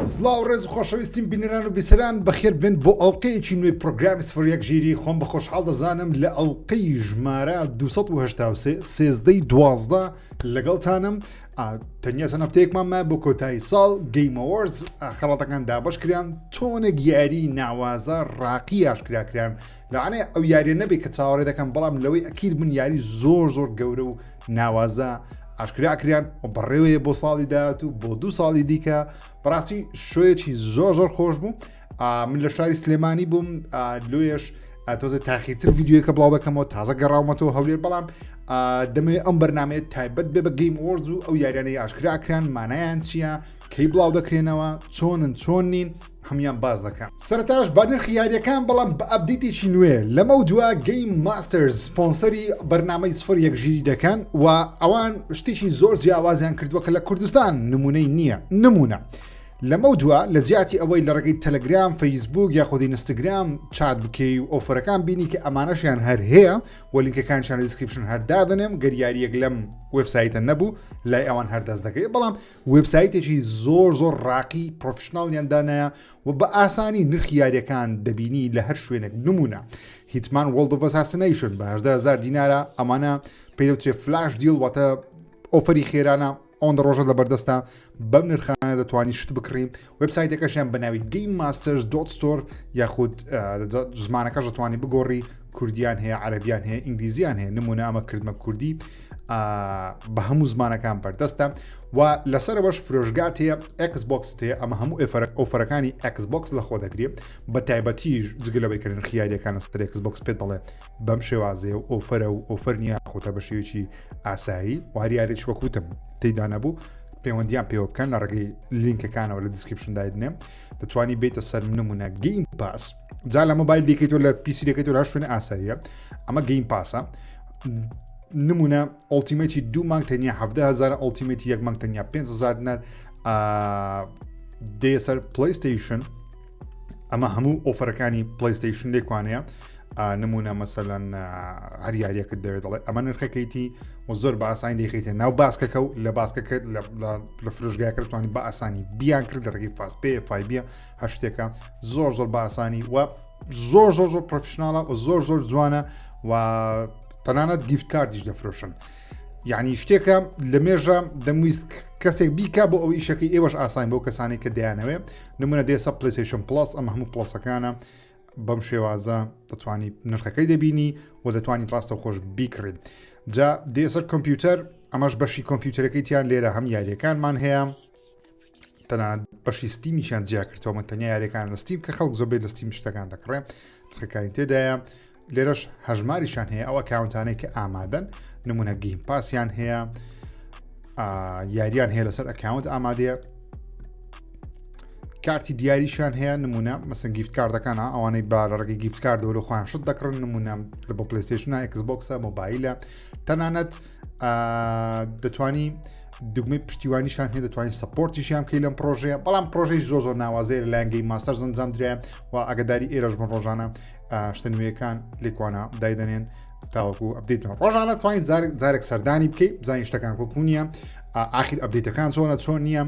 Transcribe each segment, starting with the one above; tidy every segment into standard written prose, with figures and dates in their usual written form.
سڵاو ڕێز و خۆشەویستیم بینەران و بیسەران بەخێر بێن بۆ ئەڵلقەیەکی نوێی پرۆگرامی سفر یەک ژیری خۆم بە خۆشحاڵ دەزانم لە ئەڵلقەی ژمارە 283 سێزدەی دوازدە لەگەڵتانم تەنیا چەند هەفتەیەکمان ما بۆ کۆتایی ساڵ Game Awards خەڵاتەکان دابەش کران تۆنێک یاری ناوازە ڕاقی ئاشکرا کران لەوانەیە ئەو یاریە نەبێت کە چاوەڕێ دەکەم بەڵام لەوەی ئەکید من یاری زۆر زۆر گەورە و ناوازە ئاشکرا کران و بەڕێوەیە بۆ ساڵی داات و بۆ دوو ساڵی دیکە بەڕاستی show یەکی زۆر زۆر خۆش بوو من لە شاری سلێمانی بووم لۆیەش تۆزە تاخیرتر ڤیددیوەکە بڵاو دەکەمەوە تازە گەڕاومەتەوە هەولێر بەڵام دەمەوێت ئەم بەرنمەیە تایبەت بێ بە Game Awards و ئەو یاریانەی ئاشکرا کران مانایان چییە کەی بڵاو دەکرێنەوە چۆنن چۆن نین هەموان باس دەکەم سەرتاش بە نرخی یاریەکان بەڵام بە update ێکی نوێ لەمە دوا Game Masters سپۆنسەری بەرنمەی سفر یەکژیری دەکەن و ئەوان شتێکی زۆر جیاوازیان کردووە کە لە کوردستان نمونەی نییە نمونە لەمەو دوا لە جیاتی ئەوەی لە ڕێگەی تەلەگرام، فەیسبووک یاخود ئینستاگرام چات بکەی و offer ەکان بینی کە ئەمانەشیان هەر هەیە و لینکەکانشان لە description هەر دادەنێم گەر یاریەک لەم وێبسایتە نەبوو لای ئەوان هەر دەست دەکەوێت بەڵام وێبسایتێکی زۆر زۆر ڕاقی professional یان دانایە و بە ئاسانی نرخی یاریەکان دەبینی لە هەر شوێنێک نمونە Hitman World of Assassination بە 18000 دینارە ئەمانە پێدەوترێ flash deal واتە offer ی خێرانە ئەوەندە ڕۆژە لە بەردەستە بەم نرخانە دەتوانی شت بکڕی وبسایتەکەشیان بە ناوی Game Masters dot store یاخود زمانەکەش دەتوانی بگۆڕی کوردیان هەیە عەربیان هەیە ئینگلیزیان هەیە نمونە ئەمە کردمە کوردی بە هەموو زمانەکان بەردەستە و لەسەرەوەش فرۆشگات هەیە Xbox هەیە ئەمە هەموو offer ەکانی Xbox لە خۆ دەگرێت بە تایبەتی جگەلەوەی کردن خیاریەکان لەسەر Xbox پێ دەڵێ بەم شێوازەیە و offer ە و offer نییە خۆتە بە شێوەیەکی ئاسایی و هەر یاریش وەک وتم تێدا نەبوو پەیوەندیان پێوە بکەن لە ڕێگەی لینکەکانەوە لە description دایدنێم دەتوانی بیتە سەر نمونە Game Pass جا لە مۆبایل دیکەیتەوە لە PC دەکەیتەوە لە شوێن ئاساییە ئەمە Game Pass ە نمونە Ultimate ی دوو مانگ تەنیا 17هزار Ultimate ی یەک مانگ تەنیا 5هزار دینار دێ سەر PlayStation ئەمە هەموو offer ەکانی PlayStation لێکوانەیە نمونە مەسەلەن هەر یاریەکت دەوێت دەڵێ ئەمە نرخەکەیتی و زۆر بە ئاسانی دەیخیتە ناو باسکەکە و لە باسکەکە لە فرۆشگاکە توانی بە ئاسانی بیان کرد لە ڕێگەی fast pay فایبیە هەر شتێکە زۆر زۆر بە ئاسانی و زۆر زۆر زۆر professional ە و زۆر زۆر جوانە و تەنانەت gift card یش دەفرۆشن یعنی شتێکە لە مێژە دەمویست کەسێک بیکە بۆ ئەو ئیشەکەی ئێوەش ئاسان بۆ کەسانی کە دەیانەوێ نمونە دێسە PlayStation Plus ئەمە هەموو Plus ەکانە بەم شێوازە دەتوانی نرخەکەی دەبینی و دەتوانیت ڕاستە خۆش بیکڕین جا دێسەر کۆمپیوتەر ئەمەش بەشی کۆمپیوتەرەکەی تیان لێرە هەم یاریەکانمان هەیە تەنانەت بەشی Steam یشیان جیا کردەوە من تەنیا یاریەکان لە Steam کە خەڵک زۆربەی لە Steam شتەکان دەکڕێ نرخەکانی تێدایە لێرەش هەژماریشان هەیە ئەو account انەی کە ئامادەن نمونە Game Pass یان هەیە یاریان هەیە لەسەر account ئامادەیە کارتی دیاریشان هەیە نمونە مەسن gift card ەکان ئەوانەی با لە ڕێگەی gift card ەوە لە خۆیان شت دەکڕن نمونە لە بۆ PlayStation ە Xbox ە مۆبایلە تەنانەت دەتوانی دوگمەی پشتیوانیشان هەیە دەتوانین support یشیان بکەی لەم پرۆژەیە بەڵام پرۆژەی زۆر زۆر ناوازەیە لە لایەن Game Masters ئەنجام درایە و ئاگداری ئێرەش بن ڕۆژانە شتە نوێیەکان لێکوانە دایدەنێن تاوەکو update ڕۆژانە توانین جارێک سەردانی بکەیت بزانین شتەکان کۆکونیە ئاخیر update ەکان چۆنە چۆن نییە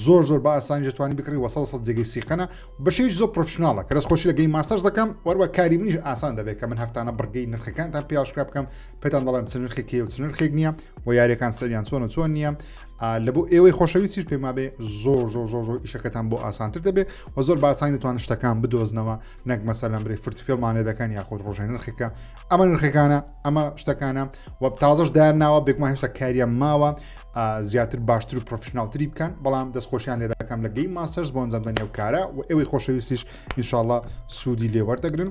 زۆر زۆر بە ئاسانی دەتوانی بکڕی وە سەد جێگەی سیقەنە بەشێک زۆر professional ە کە دەست خۆشی لە Game Masters دەکەم وەروە کاری منیش ئاسان دەبێت کە من هەفتانە بڕگەی نرخەکانتان پێ ئاشکرا بکەم پێتان دەڵێم چ نرخێکی و چ نرخێک نییە و یاریەکان سەریان چۆنە چۆن نییە لە بۆ ئێوەی خۆشەویستیش پێما بێ زۆر زۆر زۆر زۆر ئیشەکەتان بۆ ئاسانتر دەبێت و زۆر باسانی دەتوان شتەکان بدۆزنەوە نەک مەسەلەن برێ فرت فێڵمانێ دەکەن یاخود ڕۆژێ نرخێکە ئەمە نرخەکانە ئەمە شتەکانە و تازەش دایان ناوە بێگومان هێشتا کاریان ماوە زیاتر باشتر و professional تری بکەن بەڵام دەستخۆشیان لێ دەکەم لە Game Masters بۆ ئەنجامدانی ئەو کارە و ئێوەی خۆشەویستیش ئینشاءاللە سوودی لێ وەردەگرن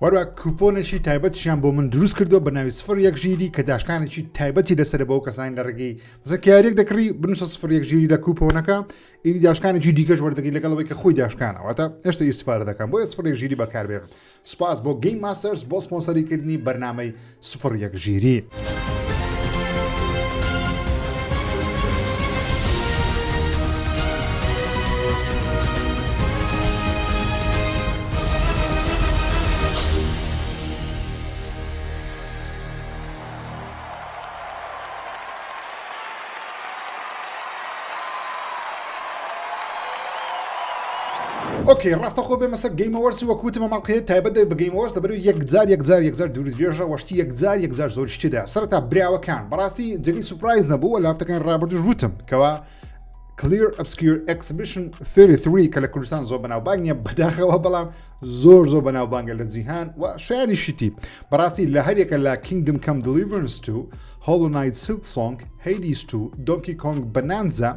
وەروە کوپۆنێکی تایبەتیان بۆ من دروست کردو بە ناوی سفر یەک ژیری کە داشکانێکی تایبەتی لەسەر بۆ کەسانی لە ڕێگەی مەسەن کاریەک دەکڕی بنووسە سفر یەک ژیری لە کوپۆنەکە ئیدی داشکانێکی دیکەش وەردەگری لەگەڵ ئەوەی کە خۆی داشکانە واتە هێشتا ئیسفادە دەکەم بۆیە سفر یەک ژیری بەکاربێنم سوپاس بۆ Game Masters بۆ سپۆنسەری کردنی بەرنامەی سفر یەک ژیری. okay ڕاستەخۆ بێمە سەر Game Awards وەک وتم ئەم ئەڵقەیە تایبەت دەبێت بە Game Awards لەبەرەوەی یەکجار یەکجار یەکجار دوور درێژە وەشتی یەکجار یەکجار زۆر شتدا سەرەتا براوەکان بەڕاستی جێگەی surprise نەبوو لە هەفتەکانی ڕابردووش وتم کەوا Clair Obscur Expedition 33 کە لە کوردستان زۆر بەناوبانگ نییە بەداخەوە بەڵام زۆر زۆر بەناوبانگە لە جیهان و شایانی شتی بەڕاستی لە هەریەکە لە Kingdom Come Deliverance 2 Hollow Knight Silksong Hades 2 Donkey Kong Bonanza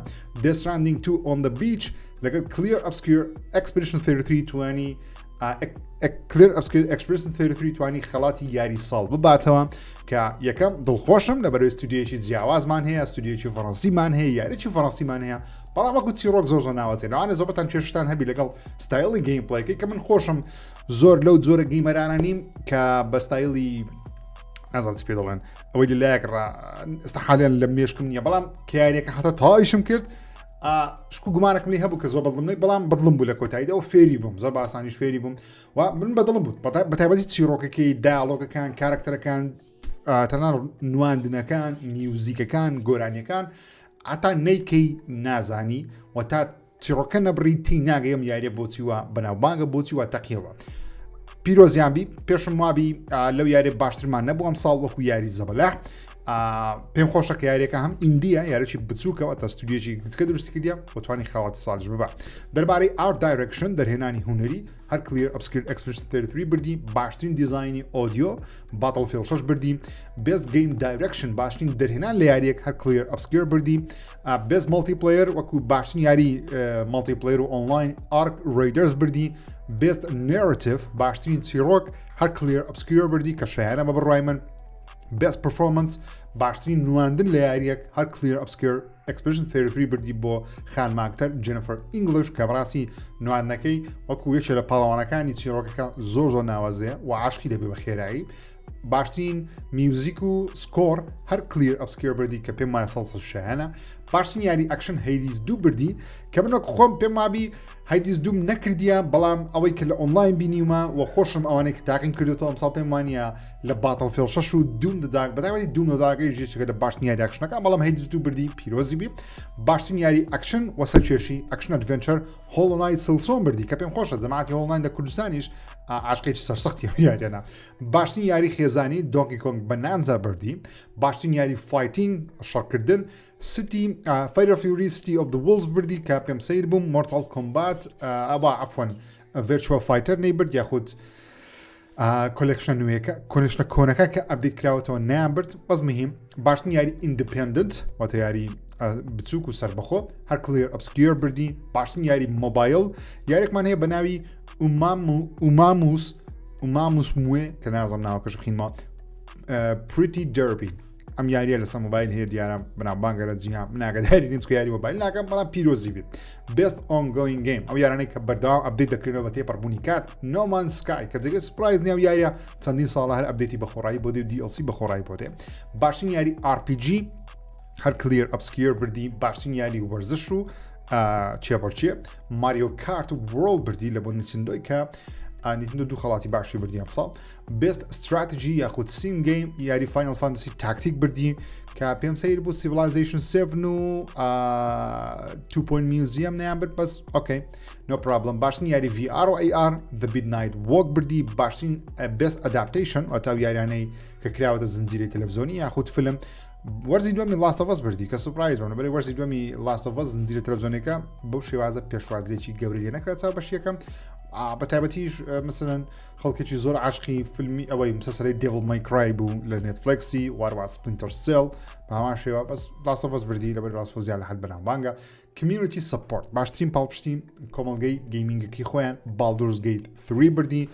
Death Stranding 2 On the Beach لەگەڵ Clair Obscur Expedition 33 توانی Clair Obscur Expedition 33 توانی خەڵاتی یاری ساڵ بباتەوە کە یەکەم دڵخۆشم لە بەرەوەی ستودیویەکی جیاوازمان هەیە ستودیویەکی فەڕەنسیمان هەیە یاریی فەڕەنسیمان هەیە بەڵام وەکو چیرۆک زۆر زۆر ناوازێ لەوانە زۆربەتان کێشتان هەبی لەگەڵ ستایلی gameplay ەکەی کە من خۆشم زۆر لەو جۆرە gamer انە نیم کە بە ستایلی نازانم چی پێ دەڵێن ئەوەی لەلایەک ڕا ئێستا حالیان لە مێشکم نییە بەڵام کە یاریەکە هەتا تەواویشم کرد شک و گومانەکم لێ هەبوو کە زۆر بەدڵم نەی بەڵام بەدڵم بوو لە کۆتاییدا و فێری بووم زۆر بە ئاسانیش فێری بووم و من بەدڵم بوو بە تایبەتی چیرۆکەکەی دایاڵۆگەکان کارکتەرەکان تەنان نواندنەکان میوزیکەکان گۆرانیەکان ئاتا نیکەی نازانی و تا چیڕۆکە نەبڕی تی ناگەیم یاریە بۆچی وە بەناوبانگە بۆچی وە تەقیەوە پیرۆزیان بی پێشم وابی لەو یاری باشترمان نەبوو ئەم ساڵ وەکو یاری زەبەلاح پێم خۆشە کە یاریەکە هەم indie یە یاریی بچووکەوە تا ستودیۆکی گچکە دروستی کردە وتوانی خەڵاتی ساڵش ببە دەربارەی art direction دەرهێنانی هونەری هەر Clair Obscur Expedition 33 بردی باشترین دیزایانی ئۆدیۆ Battlefield 6 بردی best game direction باشترین دەرهێنان لە یاریەک هەر Clair Obscur بردی best multiplayer وەکو باشترین یاری multiplayer و ئۆنلاین ARC Raiders بردی best narrative باشترین چیرۆک هەر Clair Obscur بردی کە شایانە بە بڕای من best performance باشترین نواندن لە یاریەک هەر Clair Obscur Expedition 33 بردی بۆ خانماکتەر جێنفەر ئینگلیش کە بەڕاستی نواندنەکەی وەکو یەکێ لە پاڵەوانەکانی چیرۆکەکە زۆر زۆر ناوازەیە و عاشقی دەبێ بە خێرایی باشترین میوزیک و score هەر Clair Obscur بردی کە پێم وایە سەڵسە شایانە باشترین یاری action Hades دوو بردی کە من وەک خۆم پێم وابی Hades دووم نەکردیە بەڵام ئەوەی کە لە ئۆنلاین بینیومە و خۆشم ئەوانەی کە تاقیم کردوێتەوە ئەمساڵ پێم وانە لە Battlefield 6 و Doom the Dark بەتایبەتی Doom the Dark یەکێکە لە باشترین یاری ئەکشنەکان بەڵام Hades دوو بردی پیرۆزی بی باشترین یاری ئەکشن و سەرکێشی action adventure Hollow Knight Silksong بردی کە پێم خۆشە جەماعەتی Hollow Knight لە کوردستانیش عاشقێکی سەرسەختی ئەو یاریانە باشترین یاری خێزانی Donkey Kong Bonanza بردی باشترین یاری fighting شەڕکردن City Fatal Fury City of the Wolves بردی کە پێم سیر بووم Mortal Kombat ئەوە عفوەن Virtua Fighter نەیبرد یاخود collection ە نوێیەکە collection ە کۆنەکە کە update کراوەتەوە نیان برد بەس مهم باشترین یاری independent واتە یاری بچووک و سەربەخۆ هەر Clair Obscur بردی باشترین یاری مۆبایل یاریێکمان هەیە بە ناوی Umamus Umamus موێ کە نازم ناوەکەش بخینمەوە Pretty Derby ئەم یاریە لەسەر مۆبایل هەیە دیارە بەناوبانگە لە جیهان من ئاگاداری نیم چونکە یاری مۆبایل ناکەم بەڵام پیرۆزی بێت best ongoing game ئەو یارانەی کە بەردەوام update دەکرێنەوە بە تێپەڕبوونی کات No Man's Sky کە جێگەی surprise نیە و یاریە چەندین ساڵە هەر update ی بەخۆڕایی بۆ دێ و DLC بەخۆڕایی بۆ دێ باشترین یاری RPG هەر Clair Obscur بردی باشترین یاری وەرزش و چێبڕچێ Mario Kart World بردی لە بۆ Nintendo ی کە Nintendo دوو خەڵاتی باشی بردی ئەمساڵ best strategy یاخود sim game یاری Final Fantasy Tactics بردی کە پێم سیر بوو Civilization 7 و Two Point Museum نیان برد بەس okay no problem باشترین یاری VR و AR The Midnight Walk بردی باشترین best adaptation ئەتا یاریانەی کە کراوەتە زنجیرەی تەلەڤزیۆنی یاخود فیلم وەرزی دووەمی Last of Us بردی کە surprise بووم بەری وەرزی دووەمی Last of Us زنجیرە تەلەڤزیۆنەکە بەو شێوازە پێشوازیەکی گەورەی لێ نەکرا چاو بەشیەکەم بە تایبەتیش مثلەن خەڵکێکی زۆر عاشقی فیلمی ئەوەی مسەسەری Devil May Cry بوو لە Netflix ی واروا Splinter Cell بە هەمان شێوە بەس Last of Us بردی لەبەر Last of Us زیاد لە حەد بەناوبانگە community support باشترین پاڵپشتی کۆمەڵگەی gaming ەکەی خۆیان Baldur's Gate 3 بردی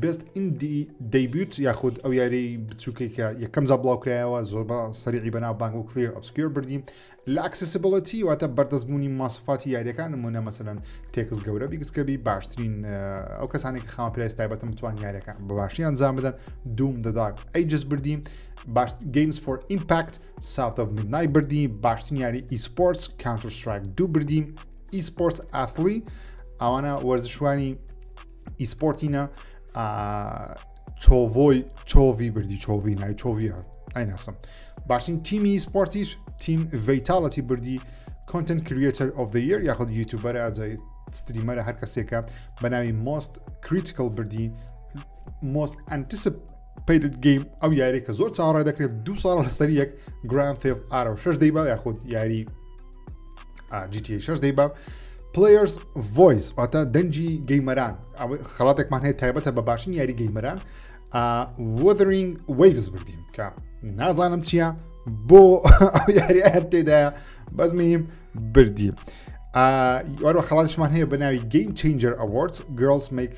best indie debut یاخود ئەو یاری بچووکەی کە یەکەم جا بڵاوکرایەوە زۆر بە سەریعی بەناو بانگ و Clair Obscur بردی لە accessibility واتە بەردەستبوونی ماسفاتی یاریەکان نمونە مەسەلەن text گەورە بیگسکەبی باشترین ئەو کەسانێک کە خاوەن پێداویستی تایبەتن بتوان یاریەکان بە باشی ئەنجام بدەن Doom The Dark Ages بردی Games for Impact South of Midnight بردی باشترین یاری esports Counter-Strike دوو بردی esports athlete ئەوانە وەرزشوانی ئیسپۆرتینە چۆڤۆی چۆڤی بردی چۆڤی ناوی چۆڤیە ئایناسم باشترین تیمی سپۆرتیش تیم Vitality بردی content creator of the year یاخود YouTuber ئاجای streamer ە هەر کەسێکە بە ناوی Most Critical بردی Most Anticipated Game ئەو یاری کە زۆر چاوەڕێ دەکرێت دو ساڵ لەسەر یەک Grand Theft Auto 6 دەیبا یاخود یاری GTA 6 دەیبا Players Voice واتە دەنگی gamer ان خەڵاتێکمان هەیە تایبەتە بە باشترین یاری gamer ان Wuthering Waves بردیم کە نازانم چییە بۆ ئەو یاری هەر تێدایە بەس میم بردی وەروە خەڵاتیشمان هەیە بە ناوی Game Changer Awards Girls Make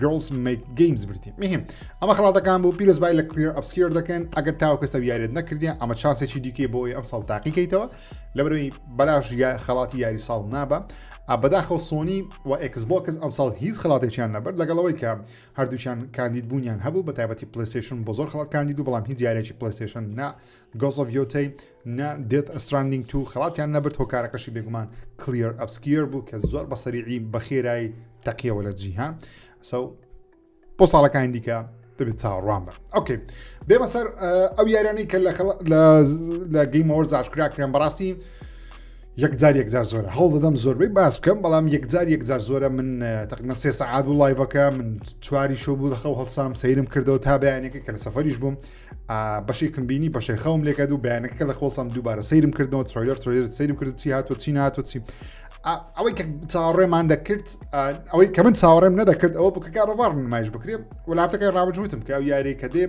Girls Make Games بردی مهم ئەمە خەڵاتەکان بوو پیرۆزبای لە Clair Obscur دەکەن ئەگەر تاوەکو ئێستا یاریت نەکردیان ئەمە چانسێکی دیکەی بۆ ئەم ساڵ تاقیکەیتەوە لەبەرەوەی بەلاش خەڵاتی یاری ساڵ نابە بەداخەوە سۆنی و Xbox ئەم ساڵ هیچ خەڵاتێکیان نەبرد لەگەڵەوەی کە هەردووکیان کاندید بوونیان هەبوو بە تایبەتی PlayStation بۆ زۆر خەڵات کاندید و بەڵام هیچ یاریێکی PlayStation نا Ghost of Yotei نا Death Stranding 2 خەڵاتیان نەبرد هۆکارەکەشی بێگومان Clair Obscur بوو کە زۆر بە سەریعی بەخێرایی تەقیەوە لە جیهان so بۆ ساڵەکانی دیکە دەبێت چاوەڕوان بە okay بێمە سەر ئەو یاریانەی کە لە Game Awards ئاشکرا کران بەڕاستی یەکجار یەکجار زۆرە هەوڵ دەدەم زۆربەی باس بکەم بەڵام یەکجار یەکجار زۆرە من تقریبا سێ سەعات بوو live ەکە من چواری شەو بوو لەخەو هەڵسام سەیرم کردەوە تا بەیانەکە کە لە سەفەریش بووم بەشێکم بینی بەشێ خەوم لێکرد و بەیانەکە لە خۆڵسام دووبارە سەیرم کردەوە trailer trailer سەیرم کرد چی هاتووە چی ناتوە چی ئەوەی کە چاوەڕێمان دەکرد ئەوەی کە من چاوەڕێم نەدەکرد ئەوە بوو کە God of War نمایش بکرێت وڵاتەکەی ڕابجوتم کە ئەو یاری کە دێ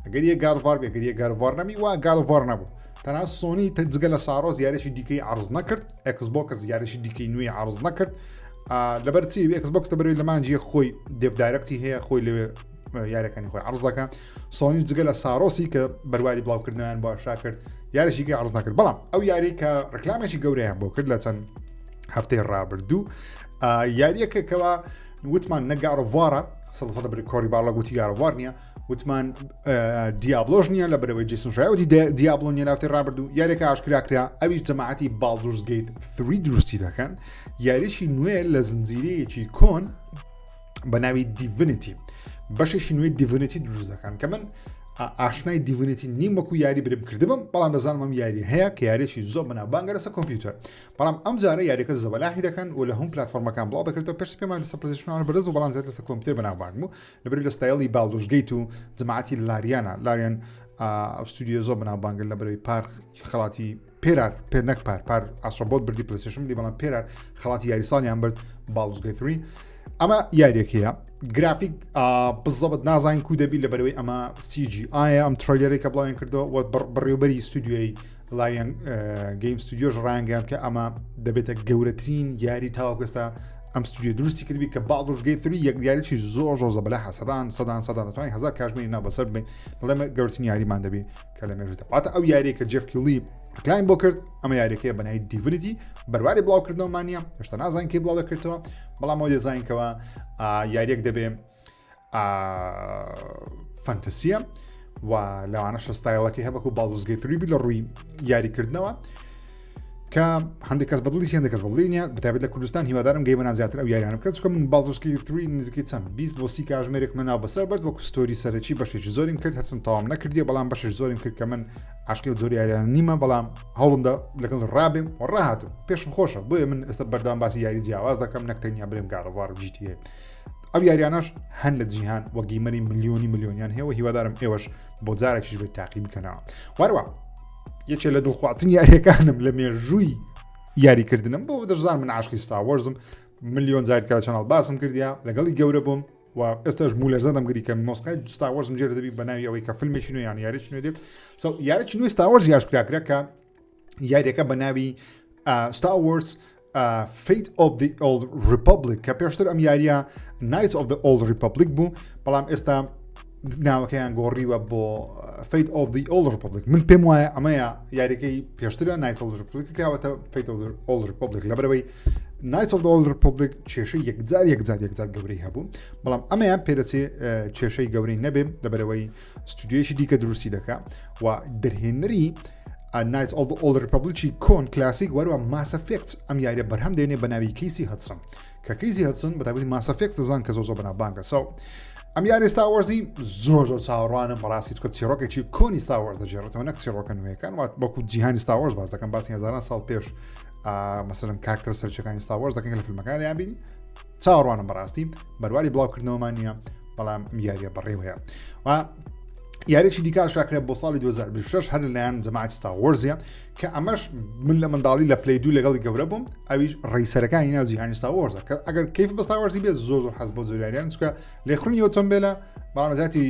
ئەگەر یە God of War بێ گەر یە God of War نەمی وا God of War نەبوو تەنها سۆنی جگە لە Saros یاریی دیکەی عرض نەکرد Xbox یاریی دیکەی نوێی عرض نەکرد لەبەر چی Xbox لەبەرەوەی لە مانجیە خۆی Dev Direct ی هەیە خۆی لەوێ یاریەکانی خۆی عرض دەکە سۆنی جگە لە Saros ی کە بەرواری بڵاوکردنیان باشا کرد یاریشیکە عرض نەکرد بەڵام ئەو یاری کە ڕکلامێکی گەورەیان بۆ کرد لە چەند هەفتەی ڕابردوو یاریەکە کەوا وتمان نە God of War ە سەڵسەڵ بری Cory Barlog وتی God of War نییە وتمان Diablo ش نییە لە بەرەوەی Jason Schreier وتی Diablo نیە لاتی ڕابردوو یاریەکە ئاشکرا کرا ئەویش جەماعەتی Baldur's Gate 3 دروستی دەکەن یاریی نوێ لە زنجیرەیەکی کۆن بە ناوی Divinity بەشێکی نوێی Divinity دروست دەکەن کە من ئاشنای Divinity نیم وەکو یاری برم کردبم بەڵام دەزانم ئەم یاری هەیە کە یاریی زۆر بەناوبانگە لەسەر کۆمپیوتەر بەڵام ئەم جارە یاریەکە زەبەلاحی دەکەن و لە هەم پلتفۆرمەکان بڵاو دەکرێتەوە پێش پێمان لەسەر PlayStation بەرز و بەڵام زیاتر لەسەر کۆمپیوتەر بەناوبانگ بوو لەبەر لە ستایلی Baldur's Gate و جەماعەتی Larian ە Larian ستودیۆ زۆر بەناوبانگە لە بەرەوەی پار خەڵاتی پێرار پێ نەک پار پار Astro Bot بردی PlayStation بردی بەڵام پێرار خەڵاتی یاری ساڵیان برد Baldur's Gate 3 ئەمە یاریەکەیە گرافیک بزەبت نازانین کو دەبی لە بەرەوەی ئەمە CG ئایا ئەم trailer ێک کە بڵاویان کردەوە وە بەڕێوبەری ستودیۆی Larian Game Studio ش ڕایانگەیان کە ئەمە دەبێتە گەورەترین یاری تاوەکو ئێستا ئەم ستودیۆ دروستی کردبی کە Baldur's Gate 3 یەک یاریی زۆر زۆر زەبەلا سەدان سەدان سەدان دەتوانین هزار کاژمێری ناو بەسەر بین بەڵێ گەورترین یاریمان دەبی کە لە مێژوودا واتە ئەو یاریە کە Geoff Keighley ڕکلایم بۆ کرد ئەمە یاریەکەی بەناوی Divinity بەرواری بڵاوکردنەوەمان نیە هێشتا نازانین کەی بڵاو دەکرێتەوە بەڵام ئەو دەزانین کەەوە یاریەک دەبێ fantasy ە و لەوانەشە ستایلەکەی هەبەکو Baldur's Gate 3 بی لە ڕووی یاریکردنەوە کە هەندێک کەس بەدڵی هەندێک کەس بەدڵی نیە بەتایبەت لە کوردستان هیوادارم gamer ان زیاتر ئەو یاریانە بکەن چونکە من Baldur's Gate 3 نزیکەی چەند 20 بۆ 30 کاژمێرێک من ناو بەسەر برد وەکو story سەرەکی بەشێکی زۆریم کرد هەرچەند تەواوم نەکردیە بەڵام بەشێک زۆریم کرد کە من عاشقی ئەو جۆری یاریانە نیمە بەڵام هەوڵمدا لەگەڵ ڕابێم و ڕاهاتم پێشم خۆشە بۆیە من ئێستا بەردەوام باسی یاری جیاواز دەکەم نەک تەنیا برێم God of War و GTA ئەو یاریانەش هەن لە جیهان وە gamer ی ملیۆنی ملیۆنیان هەیە و هیوادارم ئێوەش بۆ جارێکیش بێت تاقی بکەنەوە وەروە یەکێ لە دڵخوازترین یاریەکانم لە مێژووی یاریکردنم بۆ دەشزان من عاشقی Star Wars م ملیۆن جار کە channel باسم کردیا لەگەڵی گەورە بووم و ئێستاش مولەرزە دەمگری کە مۆسقای Star Wars م جێرە دەبی بە ناوی ئەوەی کە فیلمێکی نوێ یان یاریی نوێ دێت so یاریی نوێ Star Wars یاشکرا کرا کە یاریەکە بە ناوی Star Wars Fate of the Old Republic کە پێشتر ئەم یاریە Knights of the Old Republic بوو بەڵام ئێستا ناوەکەیان گۆڕیوە بۆ Fate of the Old Republic من پێم وایە ئەمەیە یاریەکەی پێشترە Knights of Republic کراوەتە Fate of Old Republic لەبەرەوەی Knights of Old Republic کێشەی یەکجار یەکجار یەکجار گەورەی هەبوو بەڵام ئەمەیان پێدەچێ کێشەی گەورەی نەبێ لەبەرەوەی ستودیۆیەکی دیکە دروستی دەکا و دەرهێنەری Knights of Old Republic ی کۆن کلاسیک وەروە Mass Effect ئەم یاریە بەرهەم دێنێ بە ناوی Casey Hudson کە Casey Hudson بەتابەتی Mass Effect دەزان کە زۆر زۆر بەناوبانگە so ئەم یاری Star Wars ی زۆر زۆر چاوەڕوانم بەڕاستی چکە چیرۆکێکی کۆنی Star Wars دەگێڕێتەوە نەک چیرۆکە نوێیەکان وات وەکو جیهانی Star Wars باز دەکەم باسی هەزاران ساڵ پێش. مەسەلەن کارکتەر سەرچەکانی Star Wars دەکەن لە فیلمەکان یان بینی چاوەڕوانم بەڕاستی بەرواری بڵاوکردنەوەمان نییە بەڵام یاریە بەڕێوەیە و یاریی دیکە شاکرێت بۆ ساڵی 2026 هەر لەلایەن جەماعەت Star Wars ە کە ئەمەش من لە منداڵی لە Play دوو لەگەڵی گەورە بووم ئەویش racer ەکانی ناو جیهانی Star Wars ە کە ئەگەر کەیف بە Star Wars ی بێت زۆر زۆر حەز بۆ زۆریاریان چکە لێخوڕینی ئۆتۆمبیلە بەڵام زیاتی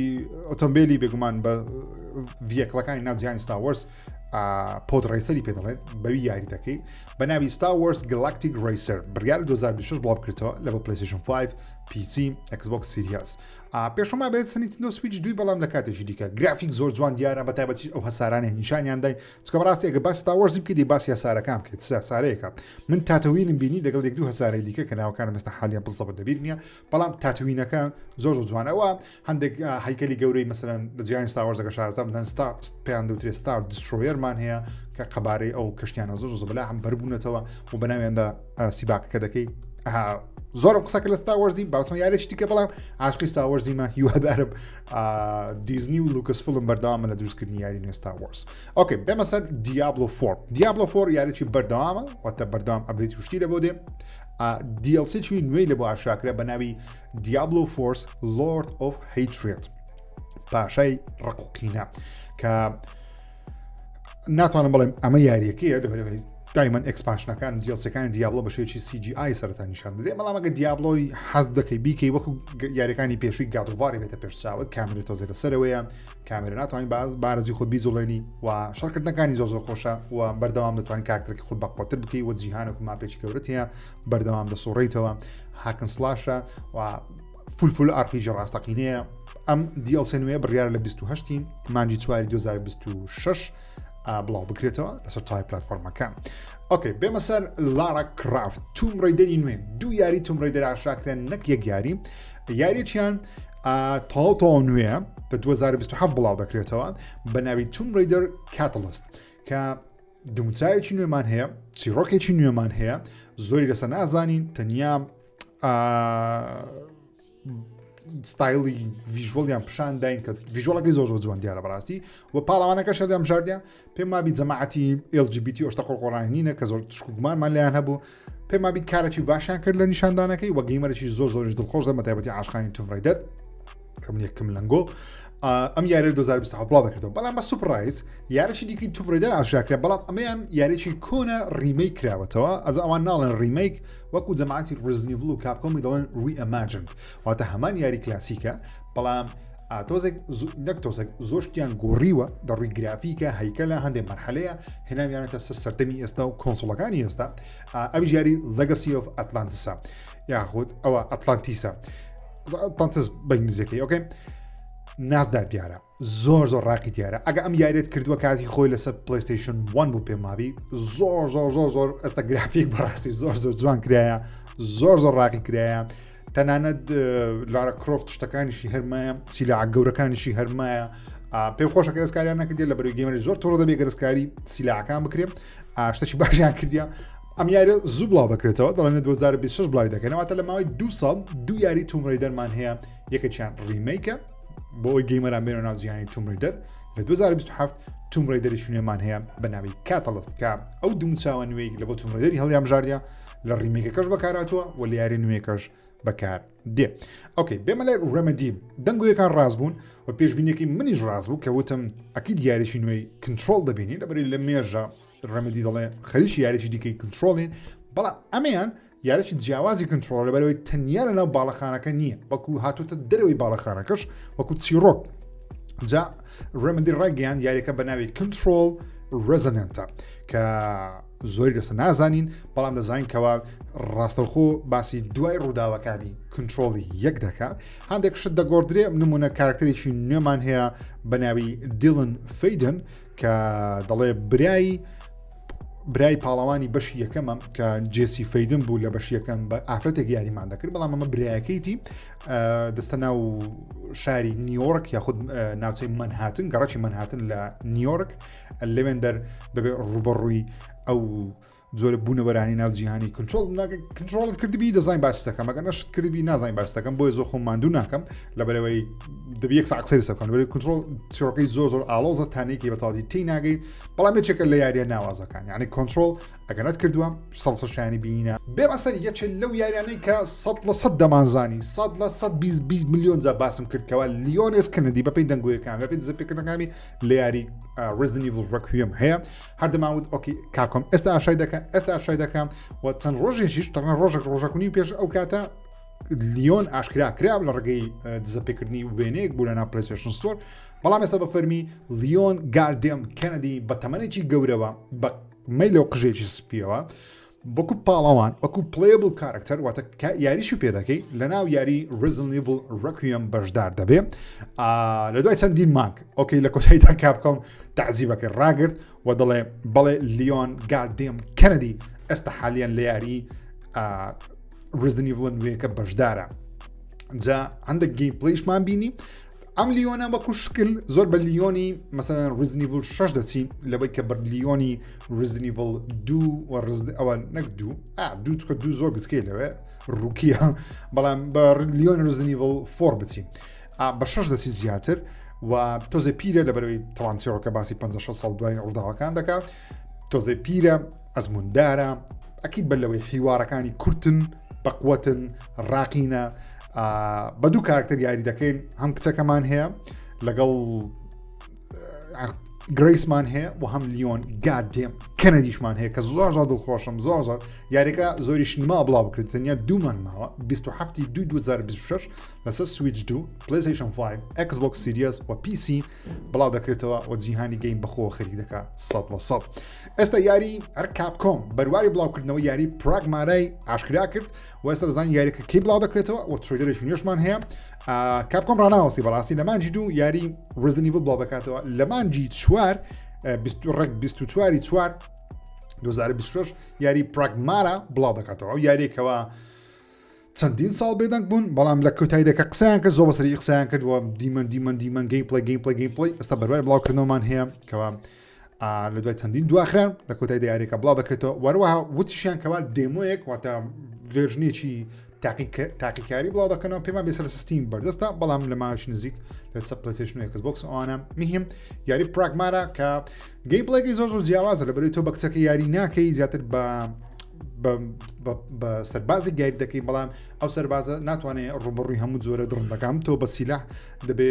ئۆتۆمبیلی بێگومان بە vehicle ەکانی ناو جیهانی Star Wars pod racer ی پێ دەڵێن بەوی یاری دەکەی بە ناوی Star Wars Galactic Racer بڕیار 2026 بڵاو بکرێتەوە لە بۆ PlayStation 5 PC Xbox Series پێشەما بێت Nintendo Switch دوی بەڵام لە کاتێکی دیکە گرافیک زۆر جوان دیارە بە تایبەتی ئەو هەسارانە نیشانیان دای چکە بەڕاستی ئەگە باس Star Wars ی بکەی باسی هەسارەکان بکەیت هەسارەیەکە من Tatooine م بینی لەگەڵ یەک دوو هەسارەی دیکە کە ناوەکانم ئێستا حالیان بزەبت لەبیر نییە بەڵام Tatooine ەکە زۆر زۆر جوانەوە هەندێک هەیکەلی گەورەی مەسەرەن لە جیهانی Star Wars ەکە شارەزا بدەن star پێیان دەوترێت Star Destroyer مان هەیە کە قەبارەی ئەو کەشتیانە زۆر زۆر بەلا هەم بەربوونەتەوە و بەناویاندا سیباقەکە دەکەی زۆرم قسەکە لە Star Wars ی باسمە یارێکی دیکە بەڵام عاشقی Star Wars یمە هیوادارم دیزنی و Lucasfilm بەردەوامە لە دروستکردنی یاری نوێ Star Wars okay بێمە سەر Diablo four Diablo four یاریی بەردەوامە واتە بەردەوام update شتی لە بۆ دێ DLC نوێی لە بۆ ئاشاکرا بە ناوی Diablo Four's Lord of Hatred پاشای ڕقوقینە کە ناتوانم بڵێم ئەمە یاریەکەیە لەبەرەوەی دایمەن expansion ەکان DLC ەکانی Diablo بە شێوەیەکی CGI سەرەتا نیشان دەدرێت بەڵام ئەگە Diablo ی حەز دەکەی بیکەی وەکو یاریەکانی پێشووی God of War ی بێتە پێش چاوت کامێرە تۆزێ لەسەرەوەیە کامێرە ناتوانین باز بارزی خۆت بیجوڵێنی و شەڕکردنەکانی زۆر زۆر خۆشە و بەردەوام دەتوانین کارکتەرەکەی خۆت بەقوەتر بکەی و جیهانێک و map ێکی گەورەت هەیە بەردەوام دەسوڕیتەوە hack and slash ە و full full RPG ڕاستەقینەیە ئەم DLC نوێ بڕیار لە 28 مانگی چواری 2026 بڵاو بکرێتەوە لەسەر تای پلتفۆرمەکان okay بێمە سەر لارا کرافت Tomb Raider ی نوێ دوو یاری Tomb Raider ئاشاکرێن نەک یەک یاری یارییان تاو تاو نوێ لە 2027 بڵاو دەکرێتەوە بە ناوی Tomb Raider Catalyst کە دموچاوێکی نوێمان هەیە چیرۆکێکی نوێمان هەیە زۆری لەسەر نازانین تەنیا ستایلی visual یان پیشان داین کە visual ەکەی زۆر زۆر جوان دیارە بەڕاستی و پاڵەوانەکە شەردەم ژاردە پێم مابی جەماعەتی LGBT ئۆشتە قۆڕقۆڕانی نینە کە زۆر شکوگمانمان لیان هەبوو پێم مابی کارێکی باشیان کرد لە نیشاندانەکەی وە gamer ێکی زۆر زۆریش دڵخۆش دەمە تایبەتی عاشقانی Tomb Raider کە من یەکەم لەنگۆ ئەم یاری 2027 بڵاو دەکردەوە بەڵام بە surprise یارێکی دیکەی Tomb Raider ئاشکرا بەڵام ئەمەیان یاریی کۆنە remake کراوەتەوە ئەز ئەوان ناڵێن remake وەکو جەماعەتی Resident Evil و Capcom ی دەڵێن reimagined واتە هەمان یاری کلاسیکە بەڵام تۆزێک نەک تۆزێک زۆر شتیان گۆڕیوە لە ڕووی گرافیکە هەیکەلە هەندێک مەرحەلەیە هێناویانەتە سەر سەردەمی ئێستا و console ەکانی ئێستا ئەویش یاری Legacy of Atlantis ە یاخود ئەوە Atlantis ە Atlantis بە ئینگلیزیەکەی okay نازدار دیارە زۆر زۆر ڕاقی دیارە ئەگە ئەم یاریت کردووە کاتی خۆی لەسەر PlayStation 1 بوو پێم مابی زۆر زۆر زۆر زۆر ئێستا گرافیک بەڕاستی زۆر زۆر جوان کرایە زۆر زۆر ڕاقی کرایە تەنانەت لارا کرۆفت شتەکانیشی هەرمایە سیلاع گەورەکانیشی هەرمایە پێم خۆشە کە دەستکاریان نەکردی لە بەروی gamer ی زۆر تۆڕ دەبێت دەستکاری سیلاعەکان بکرێ شتێکی باشیان کردیا ئەم یاریە زوو بڵاو دەکرێتەوە دەڵێن 2026 بڵاوی دەکەنەوەتە لە ماوەی دو ساڵ دوو یاری Tomb Raider مان هەیە یەکێکیان remake ە بۆ ئەوەی gamer ان بێنە ناو جیهانی Tomb Raider لە 2027 Tomb Raider ی نوێمان هەیە بە ناوی Catalyst کە ئەو دومچاوە نوێی لە بۆ Tomb Raider ی هەڵیان بژاردە لە remake ەکەش بەکاراتوە و لە یاری نوێکەش بەکار دێ okay بێمە لای Remedy دەنگۆیەکان ڕاست بوون و پێشبینیەکەی منیش ڕاست بوو کە وتم ئەکید یاریی نوێی Control دەبینی لەبەری لە مێژە Remedy دەڵێ خەریکی یاریی دیکەی Control ین بەڵام ئەمەیان یاریی جیاوازی Control لەبەرەوەی تەنیا لە ناو باڵەخانەکە نییە بەڵکو هاتوتە دەرەوەی باڵەخانەکەش وەکو چیرۆک جا Remedy ڕایگەیان یاریەکە بە ناوی Control Resonant ە کە زۆری لەسە نازانین بەڵام دەزانین کەوا ڕاستەوخۆ باسی دوای ڕووداوەکانی Control ی یەک دەکات هەندێک شت دەگۆڕدرێ نمونە کارکتەرێکی نوێمان هەیە بە ناوی دیلن فەیدن کە دەڵێ برای برای پاڵەوانی بەشی یەکەمە کە جێسی فەیدن بوو لە بەش یەکەم بە ئافرەتێک یاریمان دەکرد بەڵام ئەمە برایەکەیتی دەستە ناو شاری نیویۆرک یاخود ناوچەی مەنهاتن گەڕکی مەنهاتن لە نیویۆرک لەوێندەر دەبێت ڕوبەڕووی ئەو جۆرە بوونەوەرانی ناو جیهانی Control Control ت کردبی دەزانین باس دەکەم ئەگەر نەشت کردبی نازانین باس دەکەم بۆیە زۆر خۆم ماندوو ناکەم لەبەرەوەی دەبی یەک ساعت قسەی لەسەر بکەم لەبەرەوەی Control چیرۆکەی زۆر زۆر ئاڵۆزە تانەیەکی بە تەواوەتی تێی ناگەی بەڵام یەکێکە لە یاریە ناوازەکان یعنی Control ئەگەر نەتکردووە سەد سەد شایانی بینینە. بێمە سەر یەکێ لەو یاریانەی کە 100% دەمانزانی 100% 20 20 میلیۆن جار باسم کرد کەوا لیۆن ئێس کەنەدی بەپێی دەنگۆیەکان بەپێی دزەپێکردنەکانی لە یاری Resident Evil Requiem هەیە هەر دەماوت okay Capcom ئێستا ئاشای دەکە ئێستا ئاشای دەکەم و چەند ڕۆژێکیش تەنها ڕۆژێک ڕۆژەکونی پێش ئەو کاتە لیۆن ئاشکرا کرا لە ڕێگەی دزەپێکردنی وێنەیەک بوو لە ناو PlayStation Store بەڵام ئێستا بە فەرمی لیۆن goddamn کەنەدی بە تەمەنێکی گەورەوە بە مەیلە و قژێکی سپیەوە وەکو پاڵەوان وەکو playable character واتە یاریشی پێ دەکەی لە ناو یاری Resident Evil Requiem بەشدار دەبێ لە دوای چەندین مانگ okay لە کۆتاییدا Capcom تەعزیبەکەی ڕاگرت و دەڵێ بەڵێ لیۆن goddamn کەنەدی ئێستا حالیان لە یاری Resident Evil نوێیەکە بەشدارە جا هەندێک gameplay شمان بینی ئەم لیۆنە وەکو شکل زۆر بە لیۆنی مەسەلەن Resident Evil 6 دەچی لەوەی کە بە لیۆنی Resident Evil دوو و ڕزد ئەوە نەک دوو دوو چکە دوو زۆر گچکەی لەوێ ڕووکیە بەڵام بە لیۆن Resident Evil four بچی بە شەش دەچی زیاتر و تۆزێ پیرە لە بەرەوەی تەوان چیرۆکە باسی 56 ساڵ دوای ڕووداوەکان دەکات تۆزێ پیرە ئەزموندارە ئەکید بە لەوەی حیوارەکانی کورتن بەقوەتن ڕاقینە بە دوو کارکتەر یاری دەکەین هەم کچەکەمان هەیە لەگەڵ گرەیسمان هەیە و هەم لیۆن goddamn کەنەدیشمان هەیە کە زۆر زۆر دڵخۆشم زۆر زۆر یاریەکە زۆری شنما بڵاو بکرێت تەنیا دوو مانگ ماوە 27 دو 2026 لەسەر سویچ دوو PlayStation 5 Xbox Series و PC بڵاو دەکرێتەوە و جیهانی game بەخۆ خەریک دەکا 100 لە 100 ئێستا یاری هەر Capcom بەرواری بڵاوکردنەوە یاری Pragmata ی ئاشکرا کرد و ئێستا دەزانین یاریەکە کەی بڵاو دەکرێتەوە و trailer ێکی نوێشمان هەیە Capcom ڕناوەستی بەڕاستی لە مانجی دوو یاری Resident Evil بڵاو دەکاتەوە لە مانجی چوار ڕێک 24 چوار 2026 یاری Pragmata بڵاو دەکاتەوە ئەو یاریێکەوە چەندین ساڵ بێدەنگ بوون بەڵام لە کۆتایی دەکە قسەیان کرد زۆر بەسەری قسەیان کرد و دیمەن دیمەن دیمەن gameplay gameplay gameplay ئێستا بەروای بڵاوکردنەوەمان هەیە کەوا لە دوای چەندین دواخران لە کۆتای دیارێکە بڵاو دەکرێتەوە وەروەها وتیشیان کەوا demo یەک واتە version ێکی تاقیکاری بڵاو دەکەنەوە پێمان بێسەر سیستیم بەردەستە بەڵام لە ماوەی نزیک لەسەر PlayStation و Xbox ئەوانە مهم یاری Pragmata کە gameplay ەکەی زۆر زۆر جیاوازە لە بەری تۆ بە کچەکە یاری ناکەی زیاتر بە بە سەربازی یاری دەکەی بەڵام ئەو سەربازە ناتوانێت ڕوبڕووی هەموو جۆرە دڕندەکان تۆ بە سیلاح دەبێ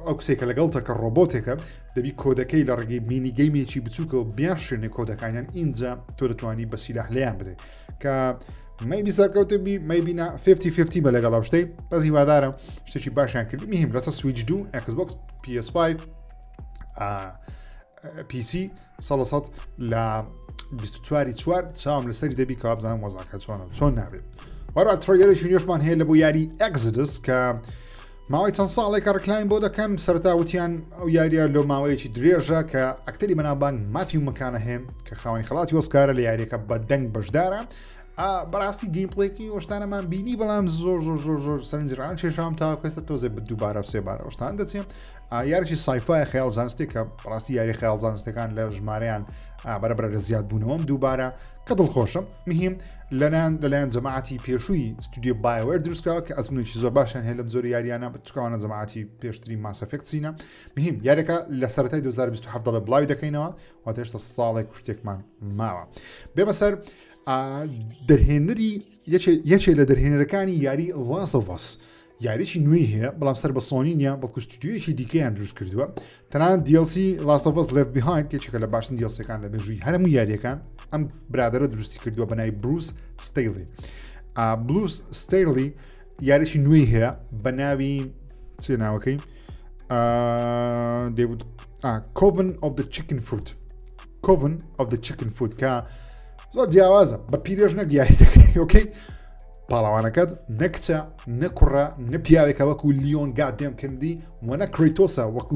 ئەو کسێکە لەگەڵ تەکە ڕۆبۆتێکە دەبی کۆدەکەی لە ڕێگەی mini game ێکی بچووکەوە بیانشێنێ کۆدەکانیان ئینجا تۆ دەتوانی بە سیلاح لێیان بدەیت کە maybe سەرکەوتە بی maybe نا 50-50 بە لەگەڵ ئەو شتەی بەس هیوادارم شتێکی باشیان کرد مهم لەسەر سویچ دوو Xbox PS5 PC سەڵ سەد لە 24 چوار چاوم لەسەری دەبی کە بزانم وەزاکە چۆنە چۆن نابێت وەرا trailer ێکی نوێشمان هەیە لە بۆ یاری Exodus کە ماوەی چەند ساڵێکە ڕکلاین بۆ دەکەن سەرتا وتیان ئەو یاریە لۆ ماوەیەکی درێژە کە ئەکتەری بەناوبانگ ماتیو مەکانەهێم کە خاوەنی خەڵاتی ئۆسکارە لە یاریەکە بە دەنگ بەشدارە بەڕاستی gameplay ێکی وەشتانەمان بینی بەڵام زۆر زۆر زۆر زۆر سەرنجڕان کێشام تا کوێستە تۆزێ بە دووبارە و سێبارە وەشتان دەچێت یاریی sci-fi خەیاڵ زانستی کە بەڕاستی یاری خەیاڵ زانستەکان لە ژمارەیان بەرەبەرە لە زیاد بوونەوەن دووبارە کە دڵخۆشم مهم لەلایەن لەلایەن جەماعەتی پێشووی ستودیۆ BioWare دروستکراوە کە ئەزمونێکی زۆر باشیان هەیە لەم زۆری یاریانە بچکەوانە جەماعەتی پێشتری Mass Effect سینە مهم یاریەکە لە سەرەتای 2027 دەڵێ بڵاوی دەکەینەوە واتە هێشتا ساڵێک شتێکمان ماوە بێمە سەر دەرهێنەری یەکێ لە دەرهێنەرەکانی یاری Last of Us یاریی نوێی هەیە بەڵام سەر بە سۆنی نییە بەڵکو ستودیۆیەکی دیکەیان دروست کردووە تەنانەت DLC Last of Us Left Behind یەکێکە لە باشترین DLC ەکان لە مێژووی هەرموو یاریەکان ئەم برادەرە دروستی کردووە بە ناوی بروس ستەیلی بلوس ستەیلی یاریی نوێی هەیە بە ناوی چێ ناوەکەی Coven of the Chicken Foot Coven of the Chicken Foot کە زۆر جیاوازە بە پیرێژ نەک یاری دەکەی okay پاڵەوانەکەت نە کچە نە کوڕە نە پیاوێکە وەکو لیۆن goddamn کندی و نە کرەیتۆسە وەکو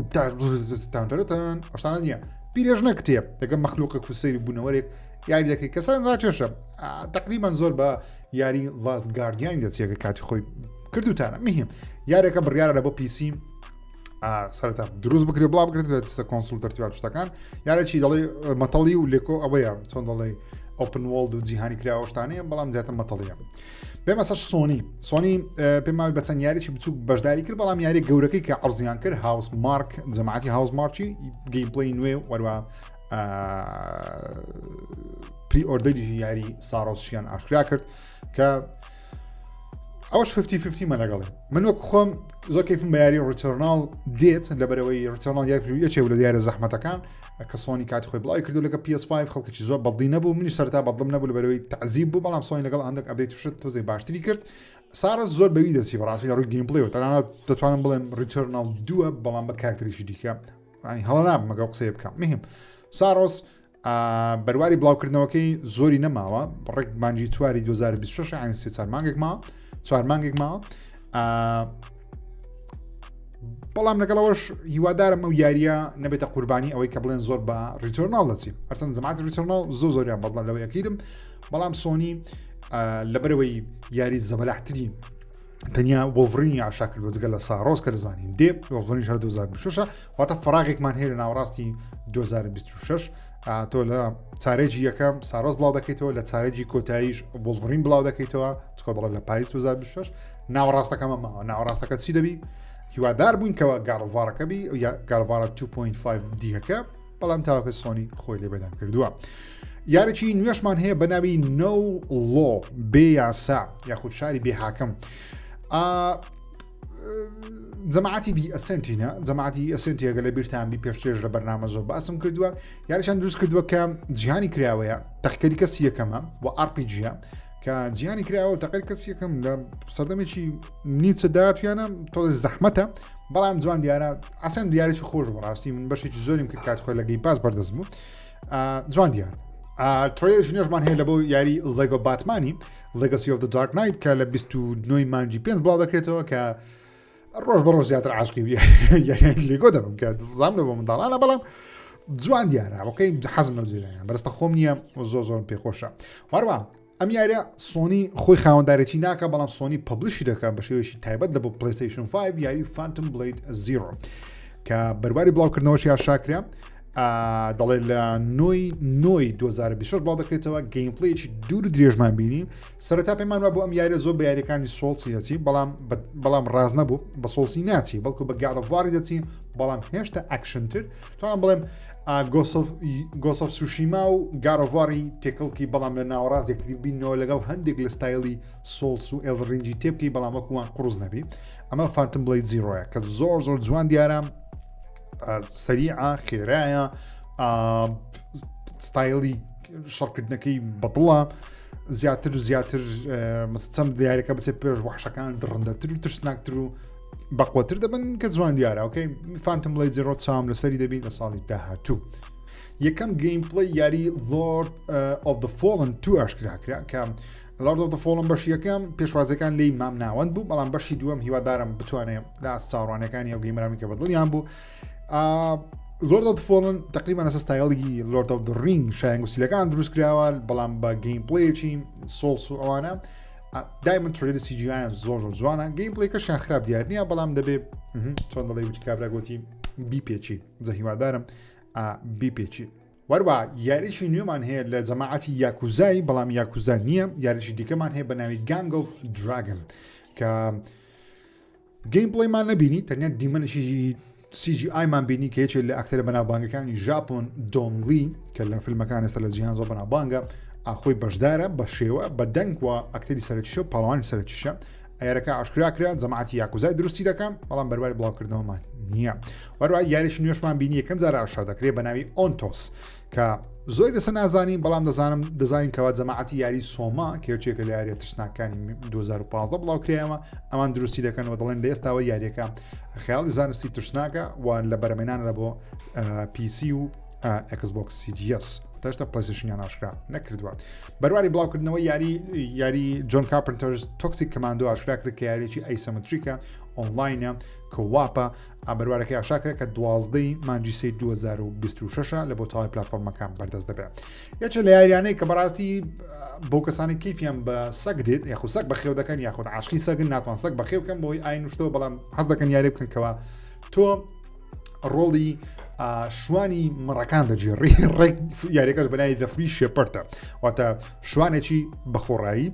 تانتەرتان ئەشتانە نییە پیرێژنە کتێب دەگە مەخلوقە کوسەیری بوونەوەرێک یاری دەکەی کەسان ڕاکێشە تقریبان زۆر بە یاری Last Guardian دەچێکە کاتی خۆی کردوتانە مهم یارێکە بڕیارە لە بۆ PC سەرتا دروست بکرێ بڵاو بکرێت لە console تەرتیبات شتەکان یارێکی دەڵێ مەتەڵی و لێکۆ ئەوەیە چۆن دەڵێ open world و جیهانی کراوە شتانەیە بەڵام زیاتر مەتەڵیە بێمە سەر سۆنی سۆنی پێم وابێ بە چەند یاریی بچووک بەشداری کرد بەڵام یاری گەورەکەی کە عرضیان کرد Housemarque جەماعەتی Housemarque ی gameplay نوێ وەروە pre-order ی یاری سارۆسیان ئاشکرا کرد کە ئەوش 50 مە لەگەڵێ من وەک خۆم زۆر کەیفم بە یاری Returnal دێت لەبەرەوەی Returnal یاک یەکێ لە دیارە زەحمەتەکان کە سۆنی کاتی خۆی بڵاوی کردو لەگە PS5 خەڵکێکی زۆر بەڵدی نەبوو منی سەرتا بەڵدم نەبوو لەبەرەوەی تعزیب بوو بەڵام سۆنی لەگەڵ هەندێک update شت تۆزێ باشتری کرد سارە زۆر بەوی دەچی بەڕاستی لە ڕووی gameplay و تەنانەت دەتوانم بڵێم Returnal دووە بەڵام بە کارکتەرێکی دیکە ینی هەڵە نابم مەگە قسەیە بکەم مهم سارۆس بەرواری بڵاوکردنەوەکەی زۆری نەماوە ڕێک مانگی چواری 2026 یانی سێ چوار مانگێک ما چوار مانگێک ماوە بەڵام لەگەڵەوەش هیوادارم ئەو یاریە نەبێتە قوربانی ئەوەی کە بڵێن زۆر بە Returnal دەچی هەرچەند جەماعەتی Returnal زۆر زۆریان بەڵە لەوەی ئەکیدم بەڵام سۆنی لەبەرەوەی یاری زەبەلاحتری تەنیا Wolverine ی ئاشا کردوە جگە لە سارۆس کە دەزانین دێ Wolverine هەر 2026 واتە فراغێکمان هەیە لە ناوەڕاستی 2026 تۆ لە چارێکی یەکەم سارۆس بڵاو دەکەیتەوە لە چارێکی کۆتاییش Wolverine بڵاو دەکەیتەوە چکۆ دەڵێ لە پاریس 2026 ناوەڕاستەکەمە ماوە ناوەڕاستەکە چی دەبی هیوادار بووین کەەوە گاڕڤارەکە بی یا گاڕڤارە 2.5 دیەکە بەڵام تاوەکە سۆنی خۆی لێ بەدان کردووە. یارێکی نوێشمان هەیە بە ناوی No Law بێ یاسا یاخود شاری بێ حاکم. جەماعەتی The Ascent ینە جەماعەتی Ascent ی ئەگە لە بیرتان بی پێشترێژ لە بەرنامە زۆر باسم کردووە یاریشان دروست کردووە کە جیهانی کراوەیە تەقکەری کەسی یەکەمە و RPG ە کە جیهانی کراوە و تەقەر کەسی یەکەم لە سەردەمێکی نیچە داهاتویانە تۆ زەحمەتە بەڵام جوان دیارە ئاسان دیارێکی خۆش بۆ ڕاستی من بەشێکی زۆریم کرد کات خۆی لە Game Pass بەردەست بوو جوان دیار trailer نوێژمان هەیە لە بۆ یاری LEGO Batman ی Legacy of Dark Knight کە لە 29 مانگی پێنج بڵاو دەکرێتەوە کە ڕۆژ بە ڕۆژ زیاتر عاشقی یاریان LEGO دەبم کە زام لە بۆ منداڵانە بەڵام جوان دیارە وەکەی حەزم لەو جێرایان بەرستە خۆم نییە و زۆر زۆرم پێخۆشە وەروە ئەم یاریە سۆنی خۆی خاوەندارێتی ناکە بەڵام سۆنی publish ی دەکات بە شێوەیەکی تایبەت لە بۆ PlayStation 5 یاری Phantom Blade Zero کە بەرواری بڵاوکردنەوەشی ئاشکرا دەڵێ لە نۆی نۆی 2026 بڵاو دەکرێتەوە gameplay ێکی دوور درێژمان بینی سەرەتا پێمان وابوو ئەم یاریە زۆر بە یاریەکانی Souls ی دەچی بەڵام بەڵام ڕاز نەبوو بە Souls ی ناچی بەڵکو بە God of War ی دەچی بەڵام هێشتا ئەکشنتر توانم بڵێم Ghost of Tsushima و God of War ی تێکەڵکی بەڵام لە ناوەڕاست یەکتری بینەوە لەگەڵ هەندێک لە ستایلی Souls و Elden Ring ی تێبکەی بەڵام وەکووان قڕز نەبی ئەمە Phantom Blade Zero یە کە زۆر زۆر جوان دیارە سەریعە خێرایە ستایلی شەڕکردنەکەی بەدڵە زیاتر و زیاتر مەسەم دیارەکە بچێت پێش وحشەکان دڕندەتر و ترسناکتر و بەقوەتر دەبن کە جوان دیارە okay Phantom Blade Zero چاوم لەسەری دەبی لە ساڵی داهاتوو یەکەم gameplay یاری Lord of the Fallen 2 ئاشکرا کرا کە Lord of the Fallen بەشی یەکەم پێشوازەکان لی مام ناوەند بوو بەڵام بەشی دووەم هیوادارم بتوانێت لە ئاست چاوەڕوانەکانی ئەو gamer انی کە بەدڵیان بوو Lord of Fallen تقریبا لەسەر ستایلی Lord of the Ring شایەنگوسیلەکان دروست کراوە بەڵام بە gameplay ێکی Souls و ئەوانە دایمن trailer CGI یان زۆر زۆر جوانە gameplay کەشیان خراپ دیار نییە بەڵام دەبێ چۆن دەڵێ وچ کابرا گوتی بیپێچی جە هیوادارم بیپێچی وەروە یاریی نوێمان هەیە لە جەماعەتی یاکوزای بەڵام یاکوزا نییە یاریی دیکەمان هەیە بە ناوی Gang of Dragon کە gameplay مان نەبینی تەنیا دیمەنێکی CGI مان بینی کە یەکێک لە ئەکتەرە بەناوبانگەکانی ژاپۆن دۆنلی کە لە فیلمەکان ئێستا لە جیهان زۆر بەناوبانگە ئاخۆی بەشدارە بە شێوە بە دەنگ و ئەکتەری سەرەکیشە و پاڵەوانی سەرەکیشە ئەیارەکە ئاشکرا کرا جەماعەتی یاکوزای دروستی دەکەم بەڵام بەرواری بڵاوکردنەوەمان نییە وەروە یاریش نوێشمان بینی یەکەم جار ئاشکرا دەکرێت بە ناوی Ontos کە زۆر لەسە نازانین بەڵام دەزانم دەزانین کەوا جەماعەتی یاری SOMA کێچێکە لە یاریە ترسناکانی 2015 بڵاو کرایەوە ئەمان دروستی دەکەن و دەڵێن لە ئێستاوە یاریەکە خیاڵی زانستی ترسناکە و لە بەرەمێنان لە بۆ PC و Xbox Series تاشتا PlayStation یان ئاشکرا نەکردووە بەرواری بڵاوکردنەوە یاری یاری John Carpenter's Toxic Commando ئاشکرا کرد کە یاریی isometric ە online ە co-op ە بەروارەکەی ئاشکرا کرا کە دوازدەی مانگی سێی 2026 لە بۆ تەواوی پلاتفۆرمەکان بەردەست دەبێت یەکێ لە یاریانەی کە بەڕاستی بۆ کەسانی کەیفیان بە سەگ دێت یاخود سەگ بەخێو دەکەن یاخود عاشقی سەگن ناتوان سەگ بەخێو بکەن بۆی ئاین شتەوە بەڵام حەز دەکەن یاری بکەن کەوا تۆ ڕۆڵی شوانی مڕەکان دەگێڕی ڕێک یاریەکەش بەناوی The Free Shepherd ە واتە شوانێکی بەخۆڕایی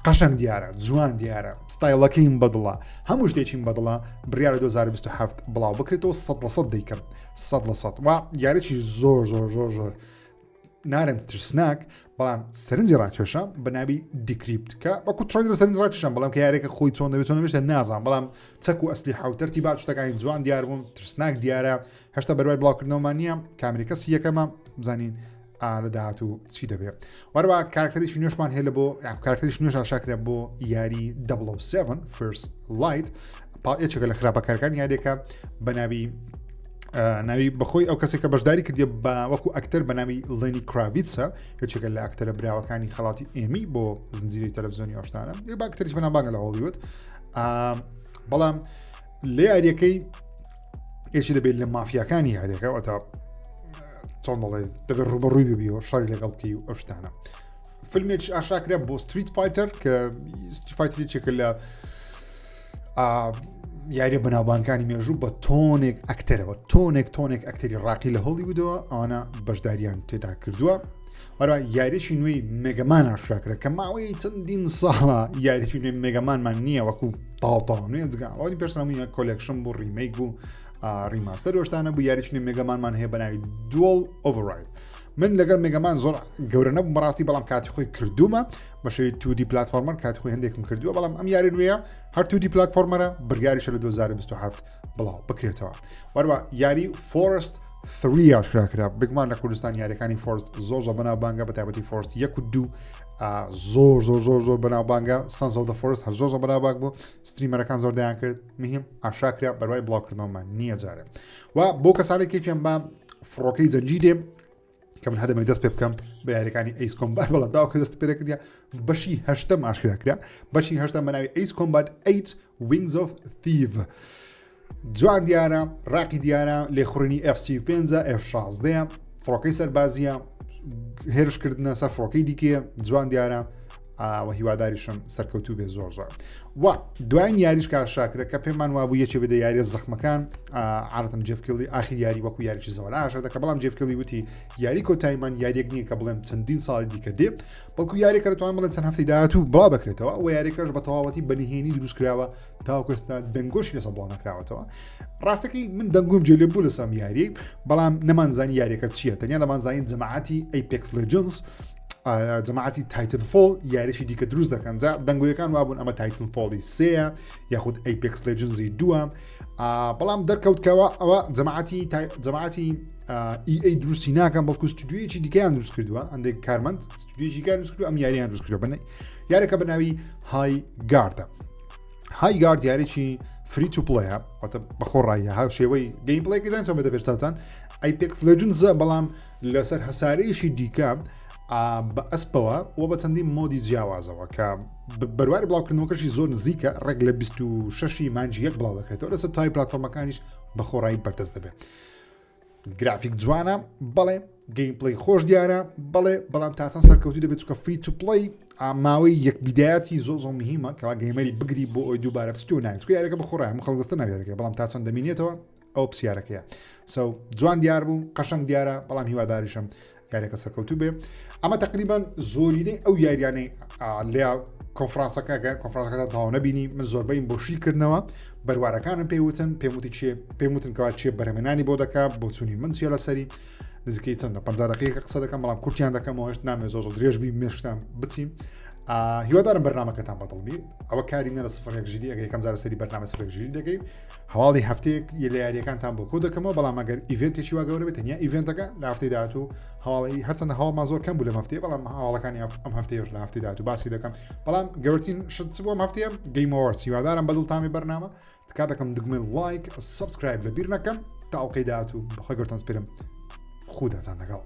قەشەنگ دیارە جوان دیارە ستایلەکەیم بەدڵە هەموو شتێکیم بەدڵە بڕیارە 2027 بڵاو بکرێتەوە سە لە سە دەیکەم سە لە سە و یاریی زۆر زۆر زۆر زۆر. نارم ترسناک بەڵام سەرنجی ڕاکێشا بە ناوی Decrypt کە وەکو trailer سەرنج ڕاکێشان بەڵام کە یاریەکە خۆی چۆن دەبێت چۆن دەبێت نازان بەڵام چەک و ئەسلی حوتەرتی با شتەکانی جوان دیار بوون ترسناک دیارە هێشتا بەروای بڵاوکردنەوەمان نییە کامری کەسی یەکەمە بزانین لە داهاتوو چی دەبێت وەروە کارکتەریی نوێشمان هەیە لە بۆ کارکتەریش نوێش ئاشاکرا بۆ یاری 007 First Light یەکێکە لە خراپەکارەکان یاریەکە بە ناوی ناوی بەخۆی ئەو کەسێک کە بەشداری کردی بە وەکو ئەکتەر بە ناوی لێنی کراویتسە یەکێکە لە ئەکتەرە براوەکانی خەڵاتی ئێمی بۆ زنجیری تەلەڤزیۆنی ئەوشتانە یە باکتەریش بەنابانگە لە هۆڵیوود بەڵام لە یاریەکەی یەکی دەبێت لە مافیاکانی یاریەکە وەتا چۆن دەڵێ دەبێت ڕوبەڕووی ببیەوە شەڕی لەگەڵ بکەی و ئەو شتانە فیلمێک ئاشاکرا بۆ Street Fighter کە Street Fighter یەکێکە لە یاریە بەناوبانکانی مێژوو بە تۆنێک ئەکتەرەوە تۆنێک تۆنێک ئەکتەری ڕاقی لە هۆڵیوودەوە ئەوانە بەشداریان تێدا کردووە هەروە یاریی نوێی Mega Man ئاشکراکرا کە ماوەی چەندین ساڵە یاریی نوێی Mega Man مان نییە وەکو تاڵتاو نوێ جگا ئەوانی پێشنامە collection بوو remake بوو remaster وەشتانە بوو یاریی نوێی Mega Man مان هەیە بە ناوی Dual Override من لەگەڵ Mega Man زۆر گەورە نەبووم بەڕاستی بەڵام کاتی خۆی کردومە بە شێوەی 2D platformer کاتی خۆی هەندێکم کردووە بەڵام ئەم یاری نوێیە هەر 2D platformer ە بڕیاریشە لە 2027 بڵاو بکرێتەوە وەروە یاری Forest 3 ئاشکرا کرا بگمان لە کوردستان یاریەکانی Forest زۆر زۆر بەناوبانگە بە تایبەتی Forest یەک و دوو زۆر زۆر زۆر زۆر بەناوبانگە Sons of the Forest هەر زۆر زۆر بەناوبانگ بوو streamer ەکان زۆر دەیان کرد مهم ئاشکرا کرا بەروای بڵاوکردنەوەمان نییە جارێ و بۆ کەسانی کەیفیان بە فڕۆکەی جەنگی دێ کە من هەدەمە دەست پێ بکەم بە یاریەکانی Ace Combat بەڵام داوا کە دەست پێ کردیا بەشی هەشتەم ئاشکرا کرا بەشی هەشتەم بە ناوی Ace Combat 8 Wings of Theve جوان دیارە ڕاقی دیارە لێخوڕینی F35 F16 فڕۆکەی سەربازیە هێرشکردنە سەر فڕۆکەی دیکەیە جوان دیارە و هیواداریشم سەرکەوتوو بێ زۆر زۆر و دوایین یاریش کا شاکرە کە پێمان وابوو یەکێ بدە یاریە زەخمەکان عادەتەن Geoff Keighley ئاخر یاری وەکو یاریی زۆر ئاشا دەکە بەڵام Geoff Keighley وتی یاری کۆتاییمان یاریەک نییە کە بڵێم چەندین ساڵی دیکە دێ بەڵکو یاریەکە دەتوان بڵێن چەند هەفتەی داهاتوو بڵاو دەکرێتەوە و یاریەکەش بە تەواوەتی بە نهێنی دروست کراوە تاوەکو ئێستا دەنگۆشی لەسەر بڵاو نەکراوەتەوە ڕاستەکەی من دەنگۆم جێ لێ بوو لەسەر یاری بەڵام نەمانزانی یاریەکە چییە تەنیا دەمانزانین جەماعەتی Apex Legends جەماعەتی Titanfall یاریی دیکە دروست دەکەن جا دەنگۆیەکان وابوون ئەمە Titanfall ی سێە یاخود Apex Legends ی دووە بەڵام دەرکەوتکەوە ئەوە جەماعەتی جەماعەتی EA دروستی ناکەم بەڵکو ستودیویەکی دیکەیان دروست کردووە هەندێک کارمەند ستودیویەکی دروست کردووە ئەم یاریان دروست کردووە بنەی یاریەکە بە ناوی Highguard ە Highguard یاریی free to play ە واتە بەخۆڕاییە هاو شێوەی gameplay ەکە زان چۆن بێتە پێشتاوتان Apex Legends ە بەڵام لەسەر هەسارەیەکی دیکە بە ئەسپەوە و بە چەندین mode ی جیاوازەوە کە بەرواری بڵاوکردنەوەکەشی زۆر نزیکە ڕێک لە 26 مانجی یەک بڵاو دەکرێتەوە لەسەر تای پلاتفۆرمەکانیش بە خۆڕایی بەردەست دەبێت گرافیک جوانە بەڵێ gameplay خۆش دیارە بەڵێ بەڵام تا چەند سەرکەوتوو دەبێت چکە free to play ماوەی یەک بیدایەتی زۆ زۆ مهمە کەوا gamer ی بگری بۆ ئەوی دووبارە بچیت و ناوێت یاریەکە بەخۆڕای هەموو خەڵک دەستە ناویارەکە بەڵام تا چەند دەمینێتەوە ئەو پرسیارەکەیە so جوان دیار بوو قەشەنگ دیارە بەڵام هیواداریشم یاریەکە سەرکەوتوو بێ ئەمە تقریبان زۆرینەی ئەو یاریانەی لە کۆنفرانسەکە کۆنفرانسەکە تەواو نەبینی من زۆربەیم بۆشی کردنەوە بەروارەکانم پێی وتن پێم وتی چێ پێم وتن کەوا چێ بەرهەمێنانی بۆ دەکا بۆچوونی من چیە لەسەری نزیکەی چەندە پ دقیقە قسە دەکەم بەڵام کورتیان دەکەمەوە هێشت نامێ زۆر زۆر درێژ بی مێشتان بچیم هیوادارم بەرنمەکەتان بەدڵبی ئەوە کاری منە لە سفر یەک ژیری ئەگەر یەکەم جارە سەری بەرنامە سفر یەک ژیری دەکەی هەواڵی هەفتەیەک یە لە یاریەکانتان بۆ کۆ دەکەمەوە بەڵام ئەگەر event ێکی وا گەورە بێت تەنیا event ەکە لە هەفتەی داهاتوو هەواڵی هەرچەندە هەواڵمان زۆر کەم بوو لەم هەفتەیە بەڵام هەواڵەکانی ئەم هەفتەیەش لە هەفتەی داهاتوو باسی دەکەم بەڵام گەورترین شت چ بوو ئەم هەفتەیە Game Awards هیوادارم بەدڵتامی بەرنامە تکا دەکەم دگمەی like subscribe لە بیر نەکەم تا ئەڵقەی داهاتوو بەخوای گەورتان سپێرم خوداتان لەگەڵ.